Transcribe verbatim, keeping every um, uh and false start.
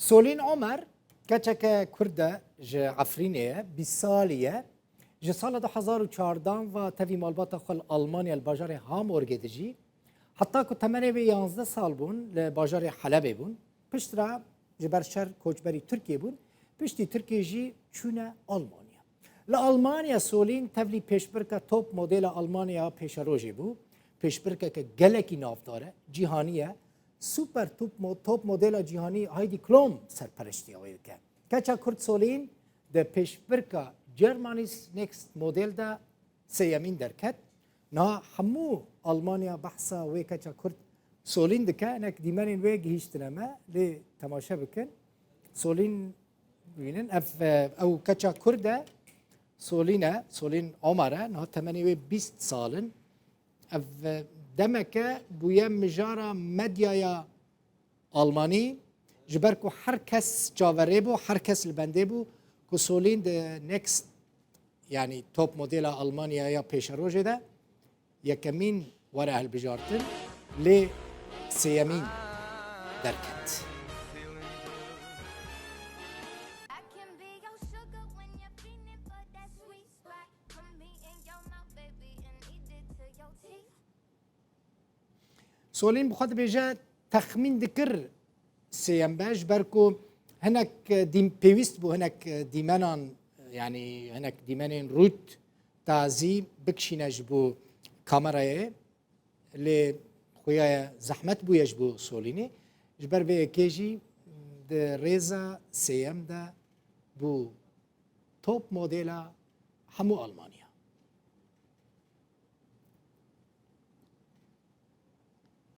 Solîn Omer, keçeke Kurd e, ji Efrînê ye, bîst salî ye. Ji sala du hezar û çardan ve tevî malbata xwe li Almanya, li bajarê Hamburgê dijî. Heta ku temenê wê yanzdeh sal bûn, li bajarê Helebê bûn. Piştre ji ber şer koçberî Tirkiyê bûn. Piştî Tirkiyê jî çûne Almanya. Li Almanya Solîn tevlî pêşbirka top modela Almanya pêşerojê bû. Pêşbirkeke gelekî navdar e, cîhanî ye. Super top, mo- top modela cîhanî Heidi Klum serpereştiya wê dike. Keça Kurd Solîn di pêşbirka Germany's Next Model de sêyemîn derket. Niha hemû Almanya behsa wê keça Kurd Solîn dike. Hinek dîmenên wê gihîştine me, lê temaşe bikin. Solîn bibînin. Ev, e, ew keça Kurd e. Solîn e. Solîn Omer e. Niha temenê wê bîst sal in. Ev, e, demeke bûye mijara medyaya Almanî, ji ber ku her kes çaverê bû, her kes li bendê bû ku Solîn di Next, yanî top modela Almanya ya pêşerojê de yekemîn were hilbijartin, lê sêyemîn derket. I can be your sugar when you're feeling for that sweet spot. Put me in your mouth, baby, and eat it to your teeth. Solîn bi xwe dibêje, texmîn dikir sêyem be, ji ber ku hinek, e, dîm-, pêwîst bû hinek, e, dîmenan, yanî hinek dîmenên rût tazî bikişîne ji bo kamerayê, lê xuya ye zehmet bûye ji bo Solînê. Ji ber vê yekê jî di rêza sêyem de bû top modela hemû Almanya.